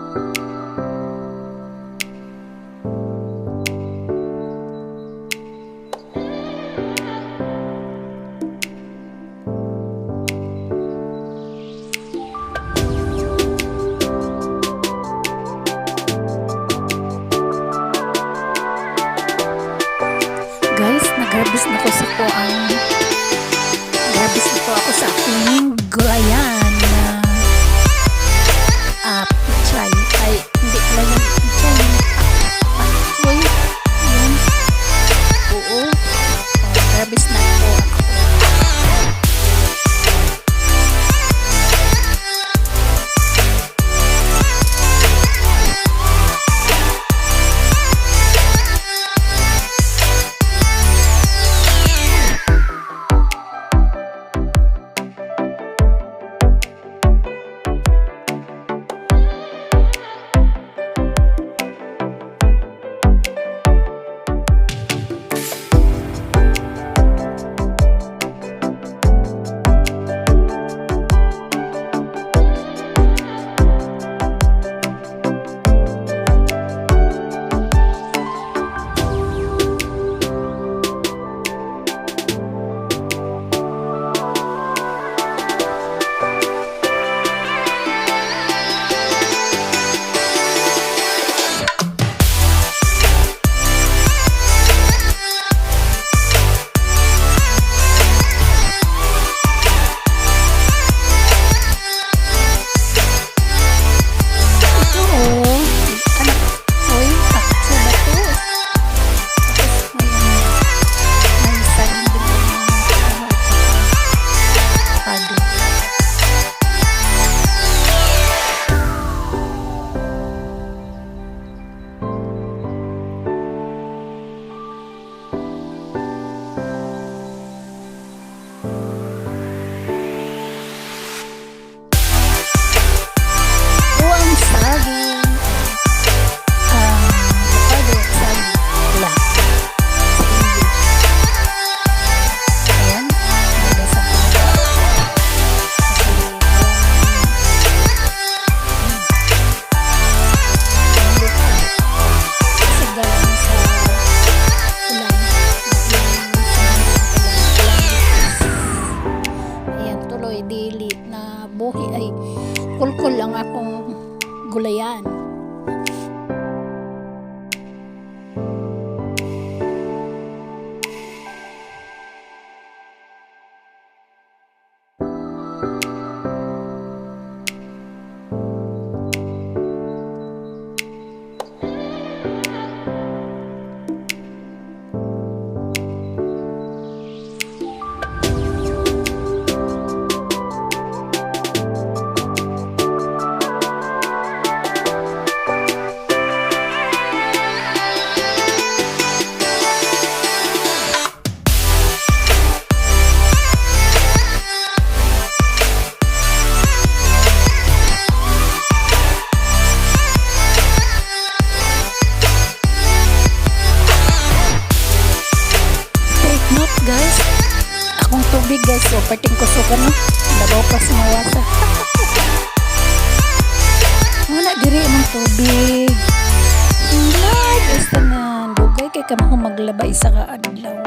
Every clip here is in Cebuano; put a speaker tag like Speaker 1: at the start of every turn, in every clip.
Speaker 1: Guys, nag-harvest na ko sa kuang nag-harvest na po ako sa aking gulayan na pichay. Ay, hindi pala yung pichay, yung pakchoy. Yun. Oo. Oh, harvest na po ako. Ito oh, anak, oy, pakchoy ba to? Tapos may ano, may saging din kami ano, at saka avocado. Oh, ang saging. Avocado at saging. Wala. Sa English. Ayan, nagasa ko. Kasi, kasi galing sa ulan. Yung sa ulan, ulan. Ayan, tuloy, dili na buhi ay kulkul lang akong gulayan. Take note, guys. Akong tubig, guys. So, perting kusugan, no? Labaw pa sa mawasa. Wala diri imong tubig. Wala, guys, tanan. Dugay kay ka mo maglaba isa ka adlaw.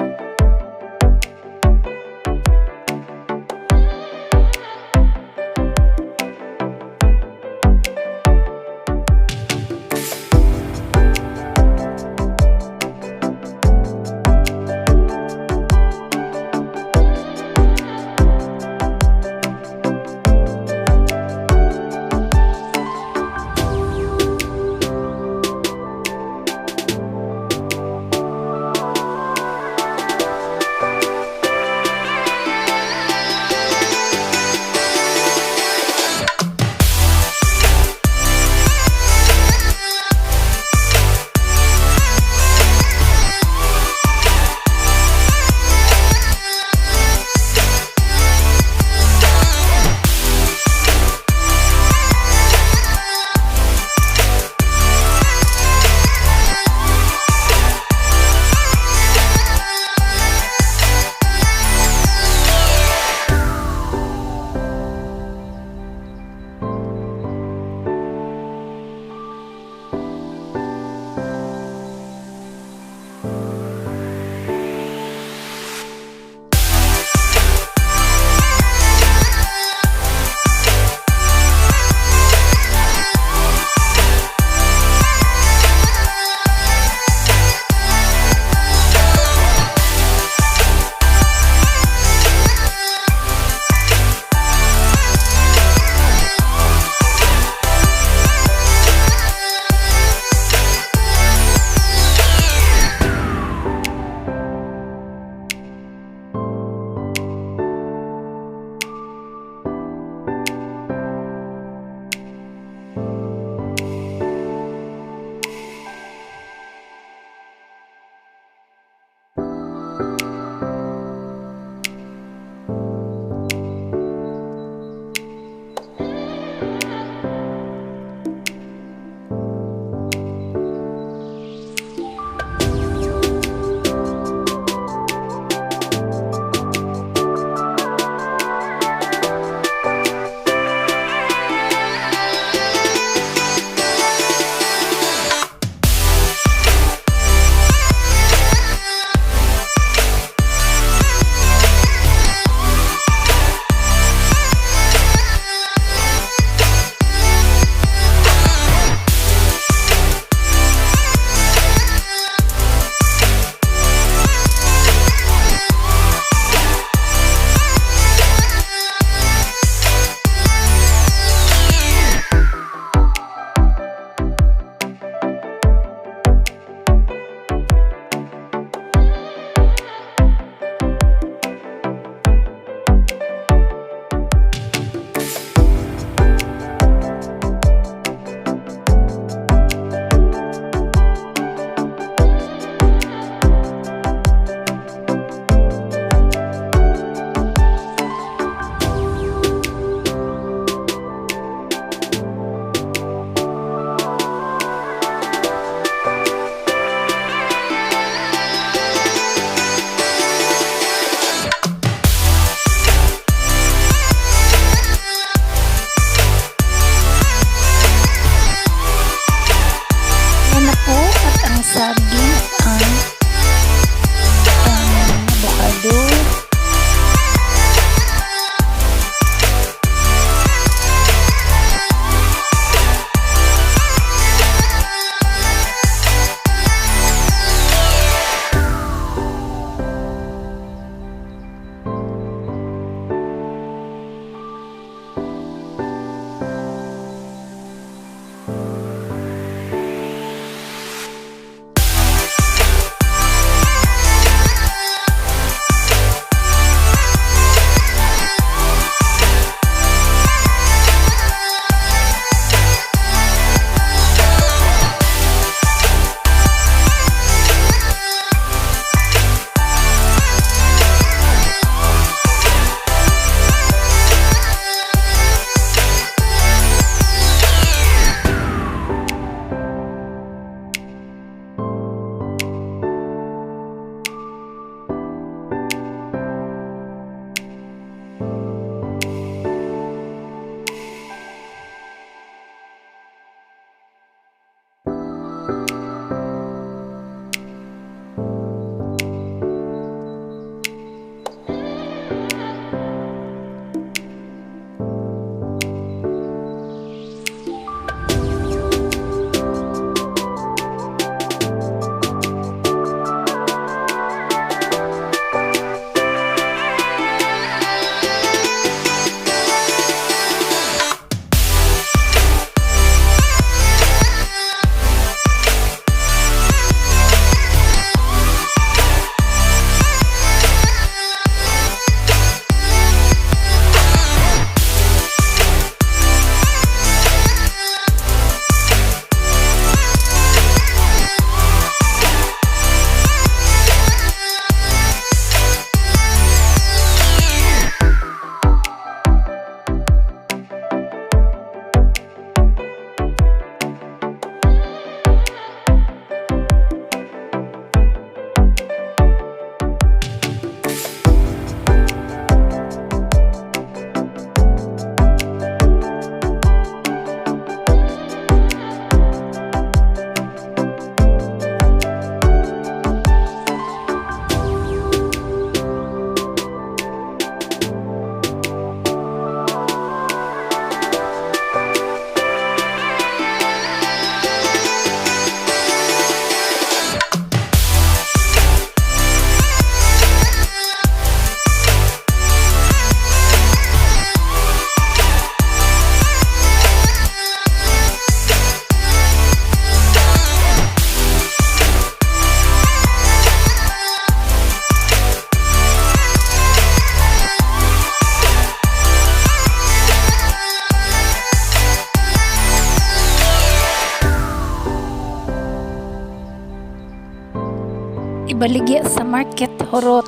Speaker 1: Nagbaligya sa market hurot.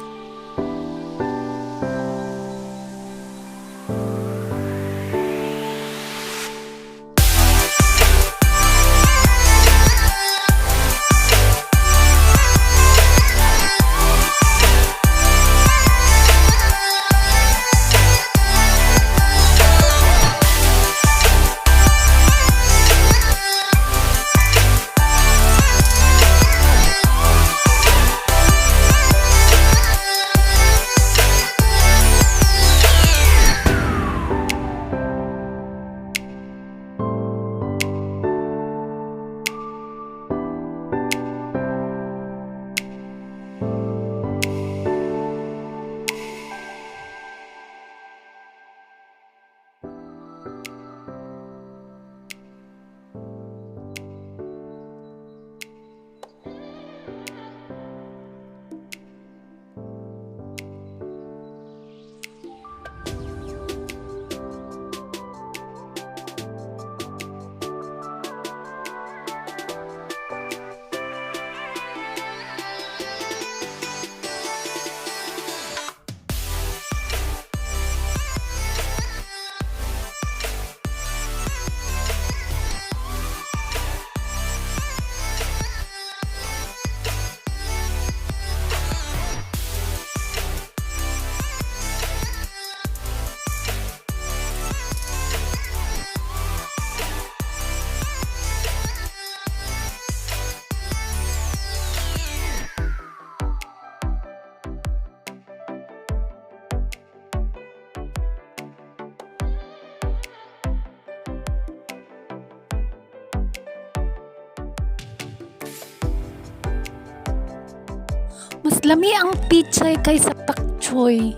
Speaker 1: Mas lami ang pichay kaysa pakchoy.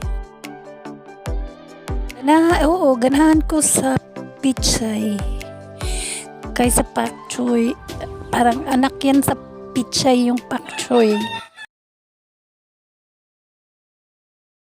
Speaker 1: Na, oo, ganahan ko sa pichay kaysa pakchoy. Parang anak yan sa pichay yung pakchoy.